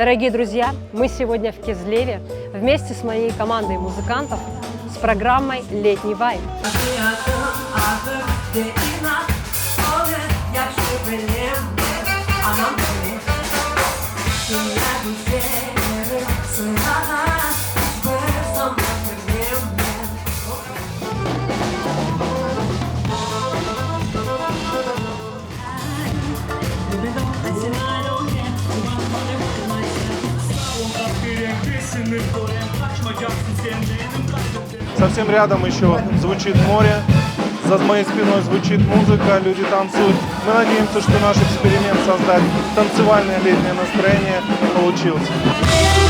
Дорогие друзья, мы сегодня в Кезлеве вместе с моей командой музыкантов с программой «Летний вайб». Совсем рядом еще звучит море, за моей спиной звучит музыка, люди танцуют. Мы надеемся, что наш эксперимент создать танцевальное летнее настроение получился.